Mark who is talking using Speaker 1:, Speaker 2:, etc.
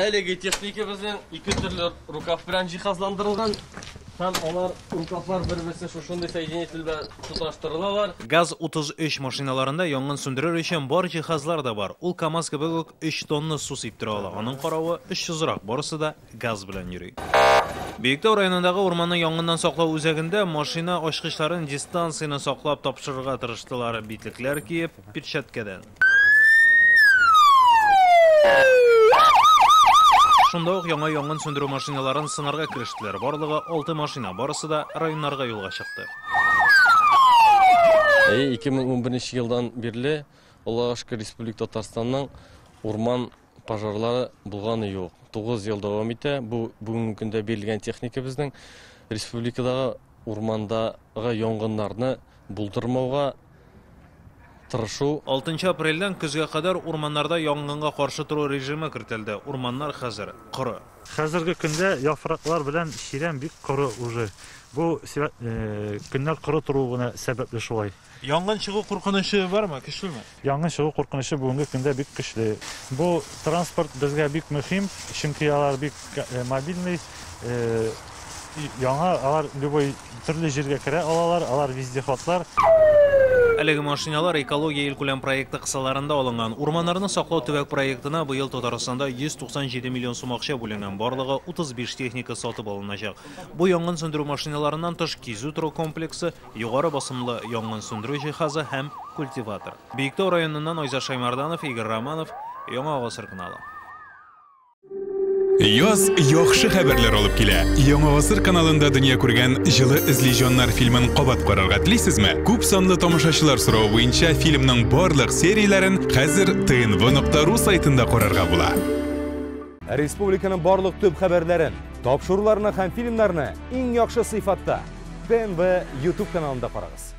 Speaker 1: Әлеге техника безнең ике төрле рукав белән җиһазландырылган һәм алар рукавлар бер-берсен шушындый соединитель белән тоташтырылалар.
Speaker 2: ГАЗ-33 машиналарында янгын сүндерер өчен бар җиһазлар да бар. Ул КАМАЗ кебек үк 3 тонна су сиптерә ала. Аның каравы очсызрак, барысы да газ белән йөри. Биектау районындагы урманны янгыннан саклау үзәгендә машина ачкычларын дистанцияне саклап тапшырырга тырыштылар, битлекләр киеп, перчаткәдән. Шунда ук яңа янгын сүндерү машиналарын сынарга керештеләр. Барлыгы 6 машина, барысы да районнарга юлга чыкты.
Speaker 1: Әйе, 2011 елдан бирле, Аллага шөкер, Республика Татарстанның урман пожарлары булганы юк. 9 ел дәвам итә. Бу бүгенге көндә бирелгән техника безнең республикадагы урмандагы янгыннарны булдырмауга тырышу.
Speaker 2: 6 апрельдән көзгә кадәр урманнарда янгынга каршы тору режимы кертелде. Урманнар хәзер коры.
Speaker 3: Хәзерге көндә яфраклар белән чирәм бик коры уже. Бу көннәр коры тору гына сәбәпле шулай.
Speaker 2: Янгын чыгу куркынычы бармы, көчлеме?
Speaker 3: Янгын чыгу куркынычы бүгенге көндә бик көчле. Бу транспорт безгә бик мөһим, чөнки алар бик мобильный, яңа, алар любой төрле җиргә керә алалар, алар вездеходлар.
Speaker 2: Әлеге машиналар Экология илкүләм проекты кысаларында алынган. Урманнарны саклау төбәк проектына быел Татарстанда 197 миллион сум акча бүленгән. Барлыгы 35 техника сатып алыначак. Бу янгын сүндерү машиналарыннан тыш кизү тору комплексы, югары басымлы янгын сүндерү җиһазы һәм культиватор. Биектау районыннан Айзат Шаймарданов, Игорь Романов, Яңа Гасыр каналы.
Speaker 4: Яз яхшы хәбәрләр алып килә. Яңа Гасыр каналында дөнья күргән Җылы эзли җаннар фильмын кабат карарга телисезме? Күп санлы тамашачылар соравы буенча фильмның барлык серияләрен хәзер tnv.ru сайтында карарга була.
Speaker 5: Республиканың барлык төп хәбәрләрен, тапшыруларны һәм фильмнарны иң яхшы сыйфатта ТНВ YouTube каналында карагыз.